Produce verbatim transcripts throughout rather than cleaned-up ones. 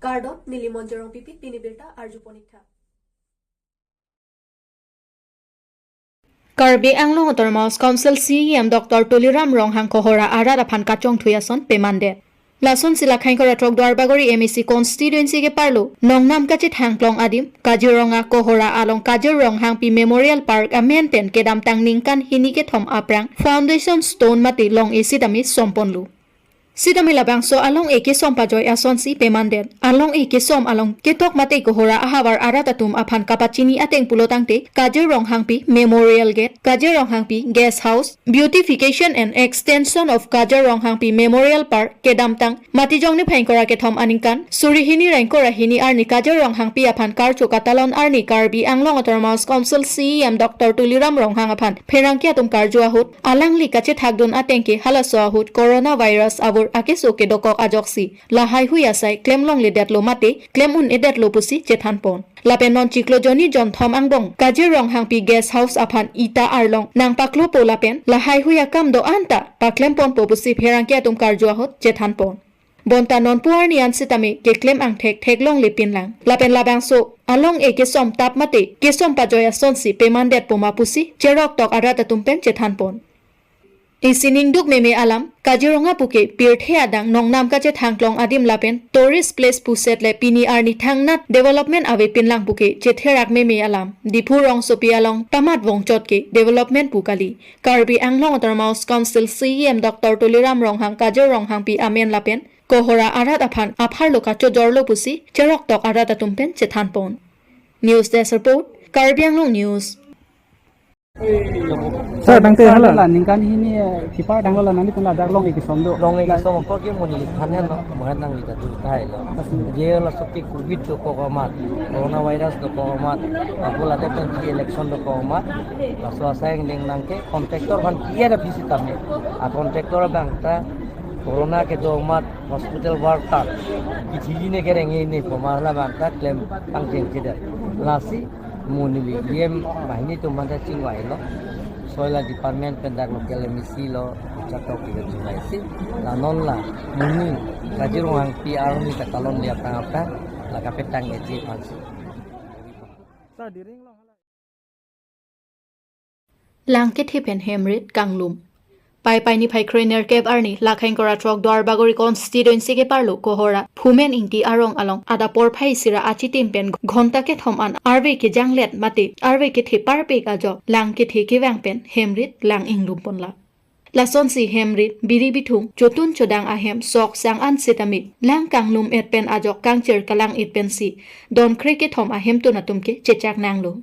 Kardom, neli Monjorong Pipi, pini birta arju ponik tha. Karbi Anglong Autonomous Council C E M Doctor Tuliram Ronghang Kohora arat aphan kachongthui ason pemandet. Lasonsi Lakhaingkora Throk Duarbagori M A C constituency ke-arlo nongnam kachethangklong adim Kaziranga Kohora along Kajir Ronghangpi Memorial Park amen pen kedamtang ningkan hini kethom aphrang foundation stone mate long-e sitame somponlo. Sitame labangso along-e kesom pajoi asonsi pemandet. Along-e kesom along ketok mate Kohora ahavar arat atum aphan kapachini ateng pulotangte Kajir Ronghangpi Memorial Gate, Kajir Ronghangpi Guest House, Beautification and Extension of Kajir Ronghangpi Memorial Park kedamtang Matijong niphai ingkoi ra kethom aningkan suri hini ra ingkoi ra hini arni Kajir Ronghangpi aphan karcho katalon arni Karbi Anglong Autonomous Council C E M Doctor Tuliram Ronghang aphan pherangke atum karju ahut alangli kachethakdun ateng ke halaso ahut coronavirus avur akeso kedokok ajoksi lahaihui asai klemlongledetlo mate klem un-edetlo pusi chethanpon. Lapen non chiklo jonni jonthom angbong Kajir Ronghangpi Guest House aphan ita arlong nangpaklopo lapen lahaihui akam do-an ta paklemponpo pusi pherangke atum karju ahut chethanpon. Bonta nonpu arni an sitame keklem angthek theklonglepinlang. Lapen labangso along-e kesom tap mate kesom pajoi asonsi pemandetpo ma pusi cheroktok arat atum pen chethanpon. Isi ningduk meme alam, Kaziranga puke pirthe adang nongnam kachethangklong adim lapen tourist place pusetle pini arni thangnat development avepinlang puke chetherak meme alam. Diphu rongsopi along tamat vongchot ke development pu kali. Karbi Anglong Autonomous Council C E M Doctor Tuliram Ronghang Kajir Ronghangpi amen lapen Kohora arat aphan apharlo kachojorlo pusi cheroktok arat atum pen chethanpon. News Desk Report, Karbi Anglong News. Sir, tangte hala. Hala ningkan hini, eh, kipar danglo la nangli tuna dak long-e kesom do. Long-e kesom apor ke mo neli than henlo, mo hen nangli ta dun thailo. Je laso ke covid dokok amat, coronavirus dokok amat, ako late pen ke election dokok amat, laso asai angdeng nangke contractor aphan kiya da bisi tame. A contractor abang ta corona kedo amat hospital worker, kithili ne kereng-e ne poma labang ta klem pangcheng chedar. Lasi mo neli E M banghini atum aphan ta chingvailo. Soil department pen dak local M A C lo, chatok ke chingvaisi. La non la, mo neli Kajir Ronghangpi arni ta kalon dia tang apta, la kapetang eji pansi. Lang kethe pen hem rit kanglum. Paipai niphai kre nerkep arni Lakhaingkora Throk Duarbagori constituency ke-arlo Kohora Phumen Ingti arong along adap porphai isi ra achitim pen ghonta kethom an arve kejanglet mate arve kethe parpek ajok lang kethe kevang pen hem rit lang inglumponlo. Lasonsi hem rit biri bithung chotun chodang ahem sok sang an sitame lang kanglum-et pen ajok kangchir kalang-et pensi don kre kethom ahemtun atum ke chechak nanglo.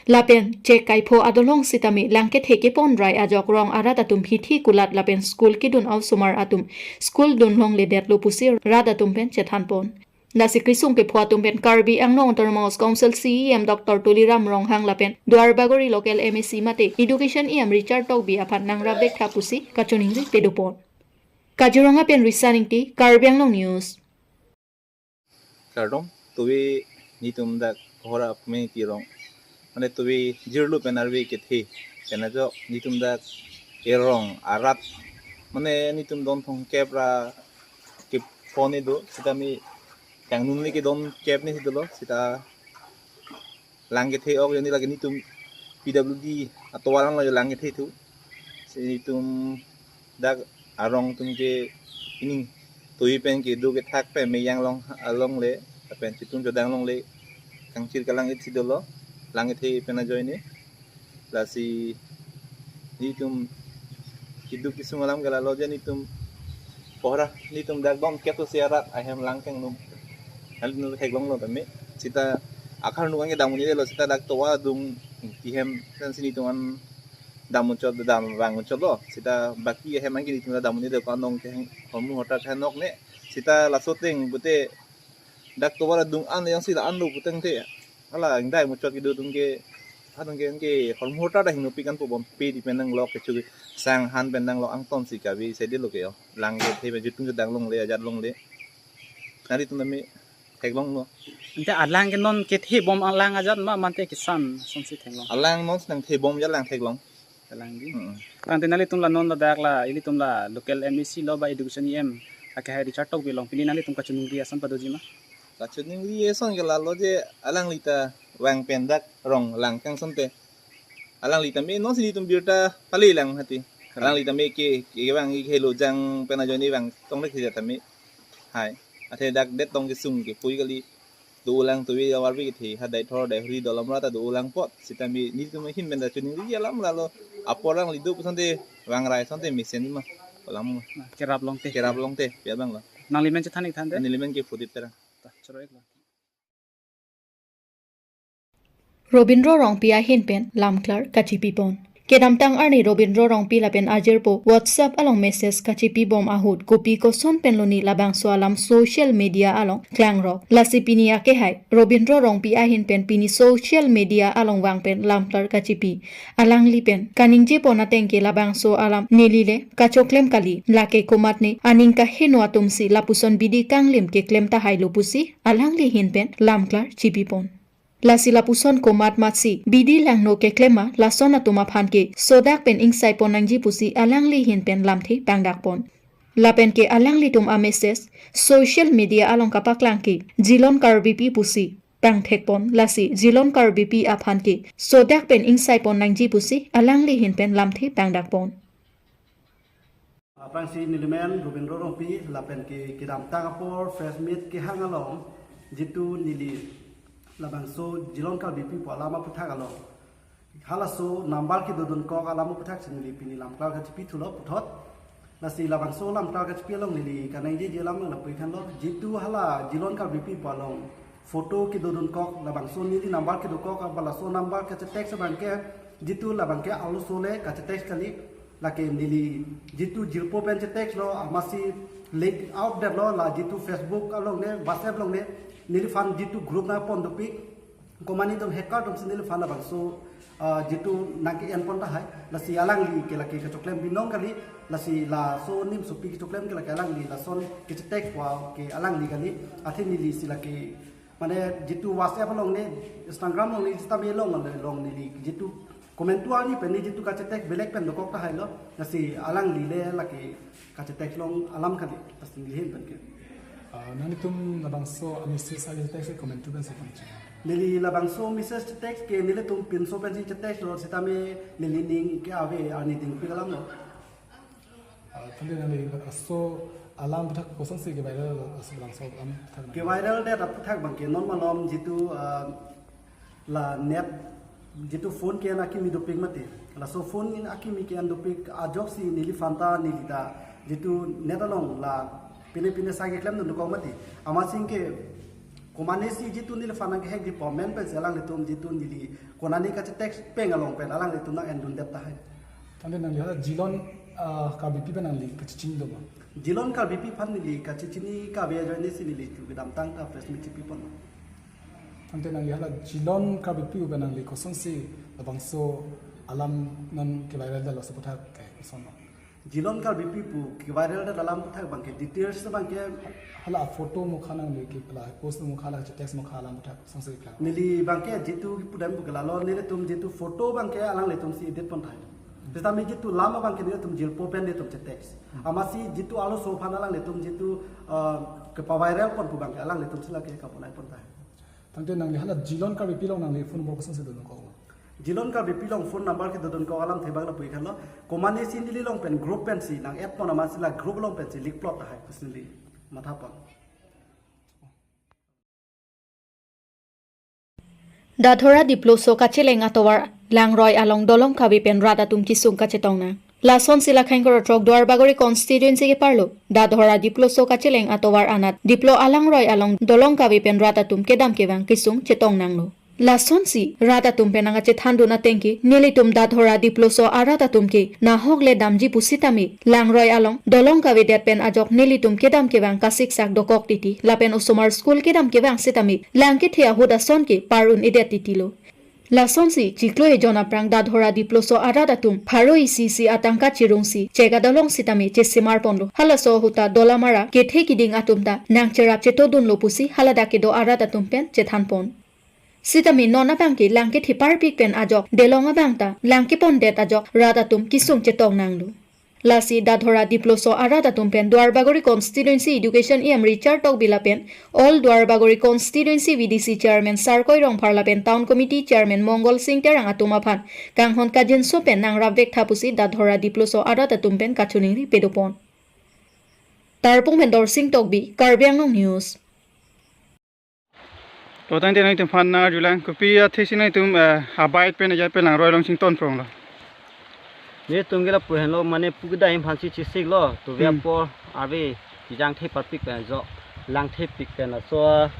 Lapen chek kaipho adolong sitame lang kethe kepon rai ajok rong arat atum hithi kulat lapen school kedun osomar atum school dunlongledetlo pusi rat atum pen chethanpon. Lasi kesung kepho atum pen Karbi Anglong Autonomous Council C E M Doctor Tuliram Ronghang lapen Duarbagori local M A C mate Education E M Richard Tokbi aphan nangrapvek tha pusi kachiningri pedopon. Kaziranga pen Risa Ingti, Karbi Anglong News. Kardom, tuvi netum dak Kohora Phumen Ingti arong. Mane tuvi jirlu pen arve kethe. Kena jo netum dak erong arat. Mane netum don thomkep ra kepon do, sitame kangnum le ke don kep ni si dolo, sita lang kethe ok jonni lake netum P W D atovar an lo lang kethe thu. Si netum dak arong atum ke ining tuvi pen kedo kethak pen meyang long alongle, lapen chotun chodang longle, kangchir kalang-et si dolo, lang kethe pen ajoine. Lasi netum keduk kesung alam ke lalo je netum Kohora netum dak don kep si arat ahem lang kangnum. Hal nu theklonglo tame. Sita akhar nu anke dam un-edetlo sita dak tovar adung tihem pensi netum an dam muchot dam vang muchotlo. Sita baki ahem anke netum dam un-edetlo anong ke hormu hotar ke nok ne. Sita laso ateng pute dak tovar adung an yang sila anlo putangte. Hala ingdai muchot kedo atum ke, ha atum ke, ke hormu hotar da hingno pikan po bom pe di pen nanglok kecho sang han pen nanglok angton si kave si dolo ke yo. Lang kethe pen chotun chodang longle, ajat longle. Nangtum tame theklonglo. Ante alang ke non kethe bom alang ajat ma mate kesan sonsi theklong. Alang non si nangthe bom ajat lang theklong. Alang di. Hmm. Ante nanglitum la non ladak la, ilitum la local M A C lo ba Education E M, ake hai Richard Tokbi along pini nanglitum kachiningri ason padoji ma? Kachoningri ason ke lalo je alangli ta vang pen dak rong langkang asonte. Alangli tame non si nelitum birta palelang hati. Alangli tame ke kevang ke helo jang pen ajoine vang tong lek sita tame. Hai. Athe dak det tong kesung ke pui kali. Dolang tuvi awarvi kethe ha Deithor Deihori dolom rata dolang apot sitame nelitum ahin pen ta choningri alam lalo apor alangli do pu asonte vang rai asonte mesen ma. Kolang ma. Kerap longte. Kerap longte, pi abang lo. Nangli men chethan ik than te? Neli men ke Prodip Terang. Ta, choro ik lo. Robindro Rongpi ahin pen lamklar kachipipon. Kedamtang arni Robindro Rongpi lapen ajirpo WhatsApp along message kachipibom ahut kopi koson pen loni labangso alam social media along klangrok. Lasi pini akehai Robindro Rongpi ahin pen pini social media along vang pen lamklar kachipi. Alangli pen kaningjepon ateng ke labangso alam neli le kachoklem kali, lake komatne aning kaheno atum si lapuson bidi kanglim keklem tahai lo pusi alangli ahin pen lamklar chipipon. Lasi lapuson komat matsi bidi langno keklem ma lason atum aphan ke sodak pen ingsaipon nangji pusi alangli ahin pen lamthe pangdakpon. Lapen ke alanglitum a message social media along kapaklang ke Zilon Karbipi pusi pangthekpon, lasi Zilon Karbipi aphan ke sodak pen ingsaipon nangji pusi alangli ahin pen lamthe pangdakpon. Aphrangsi neli men Robindro Rongpi lapen ke kedamtang apor press meet kehang along jitu neli labangso Zilon Karbipi pu alam aphuthak along halaso number kedodunkok alam aphuthak si neli pini lamklar kachipi thulo puthot. Lasi labangso lamklar kachipi along neli kaningjeji alam lapu-ik thanlo, jitu hala Zilon Karbipi pu along photo kedodunkok labangso neli number kedokok aba laso number kachetext abang ke jitu labang ke arloso le kachetext kali, lake neli jitu jirpo pen chetext lo amatsi leak out det lo, la jitu Facebook along ne WhatsApp along ne neliphan jitu group nangpon dopik, komane atum hacker atum si neliphan labangso, ah, jitu nangke-enpon tahai, lasi alangli ke lake kachoklem binong kali, lasi laso nimsopi kechoklem ke lake alangli lason kechetext wa ke alangli kali, athe neli si lake mane jitu WhatsApp along ne, Instagram along ne, sitame long along neli jitu komantu arni pen ne jitu kachetext belek pen dokok tahai lo, lasi alangli le lake kachetext long alam kali, lasi neli ahin pen ke. Ah, nanglitum labangso a message a chetext komantu pensi pangcheng? Neli labangso message chetext ke nelitum pinso pensi chetext lo, sitame neli ning ke ave arni dingpi alam lo. Ah, tangte nangli laso alam aphuthak kosonsi keviral lo, laso labangso alam aphuthak nang? Keviral det aphuthak abang ke non malom jitu, ah, la net jitu phone ke-en akimi dopik mati. Laso phone in akimi ke-en dopik ajoksi neliphan ta neli ta jitu net along la pine pine sai keklemdun dokok mati. Amatsi ke komane si jitu neliphan nangkehekji pu amen pensi alanglitum jitu neli konane kachetext peng along pen alanglitum nang-endundet tahai. Tangte nangli hala Zilon, ah, Karbipi pen nangli kachechini do ma? Zilon Karbipi aphan neli kachechini kave ajoine si neli jitu kedamtang ta press meet chipipon. Tangte nangli hala Zilon Karbipi pen nangli kosonsi labangso alam non keviral det laso aphuthak ke koson lo? Zilon Karbipi pu keviral det alam aphuthak abang ke details abang ke hala photo mukha nangli ke pala post mukha la chetext mukha alam aphuthak kosonsi klang? Neli abang ke jitu pudam pu ke lalo nelitum jitu photo abang ke alanglitum si edit pon tahai. Sitame jitu lam abang ke nelitum jirpo pen nelitum chetext. Amatsi jitu arloso aphan alanglitum jitu, ah, kepaviral pon pu abang ke alanglitum si lake kaponai pon tahai. Tangte nangli hala Zilon Karbipi along nangli phone number kosonsi dodunkok ma? Zilon Karbipi along phone number kedodunkok alamthe abang lapu-ik thanlo. Komane si neli along pen group pensi nang-add pon amatsi la group along pensi leak plot tahai pusi neli mathapon. Dadhora Dipluso kacheleng atovar Langroi along dolong kave pen rat atum kesung kachetong nang. Lasonsi Lakhain Korotrok Duarbagori constituency keparlo Dadhora Dipluso kacheleng atovar anat Diplo alangroi along dolong kave pen rat atum kedam kevang kesung chetong nanglo. Lasonsi rat atum pen nangkachethandun ateng ke nelitum Dadhora Dipluso arat atum ke nahok le damji pusitame Langroi along dolong kavedet pen ajok nelitum kedam kevang kasiksak dokok titi lapen osomar school kedam kevang sitame lang kethe ahut ason ke par un-edet titilo. Lasonsi chiklo ejon aphrang Dadhora Dipluso arat atum pharo isi isi atangka chirungsi chek adolong sitame chesemar ponlo. Halaso ahut ta dolamara kethe kiding atum ta nangcherap chetodunlo pusi haladak kedo arat atum pen chethanpon. Sitame non abang ke lang kethe parpik pen ajok delong abang ta lang kepondet ajok rat atum kesung chetong nanglo. Lasi Dadhora Dipluso arat atum pen Duarbagori Constituency Education E M Richard Tokbi lapen All Duarbagori Constituency V D C Chairman Sarkoi Rongphar lapen Town Committee Chairman Mongol Sing Terang atum aphan kanghon kajinso pen nangrap vek tha pusi Dadhora Dipluso arat atum pen kachiningri pedopon. Tarpung pen Dorsing Tokbi, Karbi Anglong News. To tangte nangtum aphan nang-arjulang, kopi athesi nangtum, eh, abike pen ajat pen langroi along chington prong lo? Netum ke lapu henlo, mane pu kedai aphansi chesik lo, tuve Hmm. apor ave, chijang the parpik pen jo, lang thepik pen laso,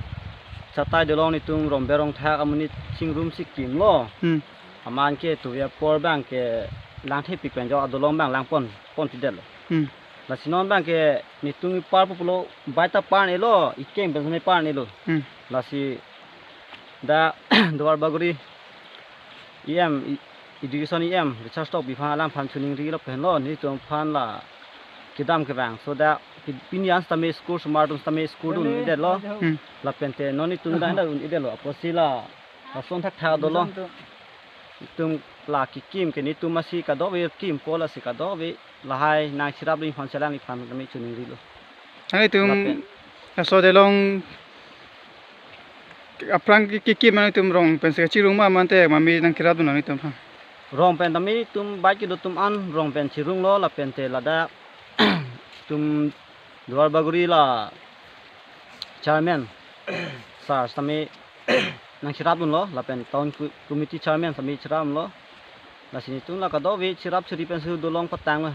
chatai dolong netum rombe rongthak amonit chingrum si kim lo. Hmm. Aman ke tuve apor abang ke lang thepik pen jo, adolong abang lang pon, pon pidet lo. Hmm. Lasi non abang ke netum ipar pulo, bike ta parnelo, ikeng pen seme parnelo. Hmm. Lasi dak Duarbagori E M, e-, Education E M, Richard Tokbi aphan alang aphan chiningrilo pen lo, netum aphan la kedam kevang. So dak pi-, pini an sitame school, osomar atum sitame school dun-edet lo. Hmm. Lapen te non netum dak dak un-edet lo. Apotsi la, lason thakthak dolo. Netum la kekim ke netum asi kadokave kimpo, lasi kadokave lahai nangcherap dun aphan si alangliphan tame chiningrilo. Nangtum Lapen. laso dolong aphrang ke, kekim nangtum rong pensi kachirung ma mate mami nangcherap dun nangtum aphan? Rong pen tame netum bike kedo atum an rong pen chirung lo, lapen te ladak netum Duarbagori la chairman sir tame nangcherap dun lo, lapen town co-, committee chairman tame cherap dun lo. Lasi netum la kadokave cherap cheri pensi dolong patang lo.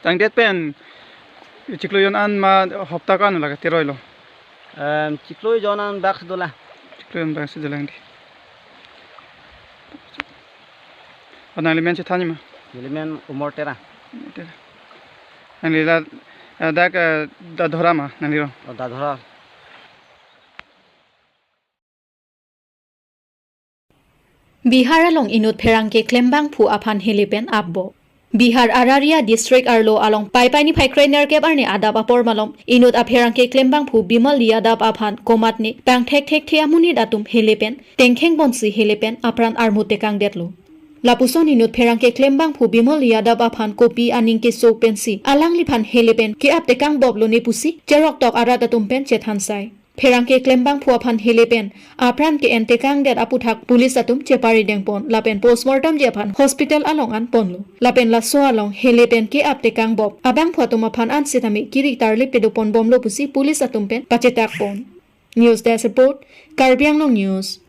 Tangdet pen chiklo jon an ma hopta kan la kateroi lo? Em, chiklo jon an bak si dolang. Chiklo jon bak si dolang di. Nangli men chethan ma? Neli men Umor Terang. Umor Terang. Nangli la, eh, dak, eh, Dadhora ma nangli rong? Oh, Dadhora. Bihar along inut pherangke klembangphu aphan hele pen apbop. Bihar Araria District arlo along Paipai niphai kre-nerkep arni adap apor malom inut apherangke klembangphu Bimal Yadav aphan komatne pangthekthekthe amonit atum hele pen tengkheng ponsi hele pen apran armu tekangdetlo. Lapuson inut pherangke klembangphu Bimal Yadav aphan kopi aning keso pensi alangliphan hele pen ke-ap tekangbop lone pusi cheroktok arat atum pen chethan sai. Pherangke klembangphu aphan hele pen apran ke-en tekangdet aputhak police atum chepari dengpon lapen postmortemji aphan hospital along an ponlo. Lapen laso along hele pen ke-ap tekangbop abangphu atum aphan an sitame kiri tarlip pedopon bomlo pusi police atum pen pachetak pon. News Desk Report, Karbi Anglong News.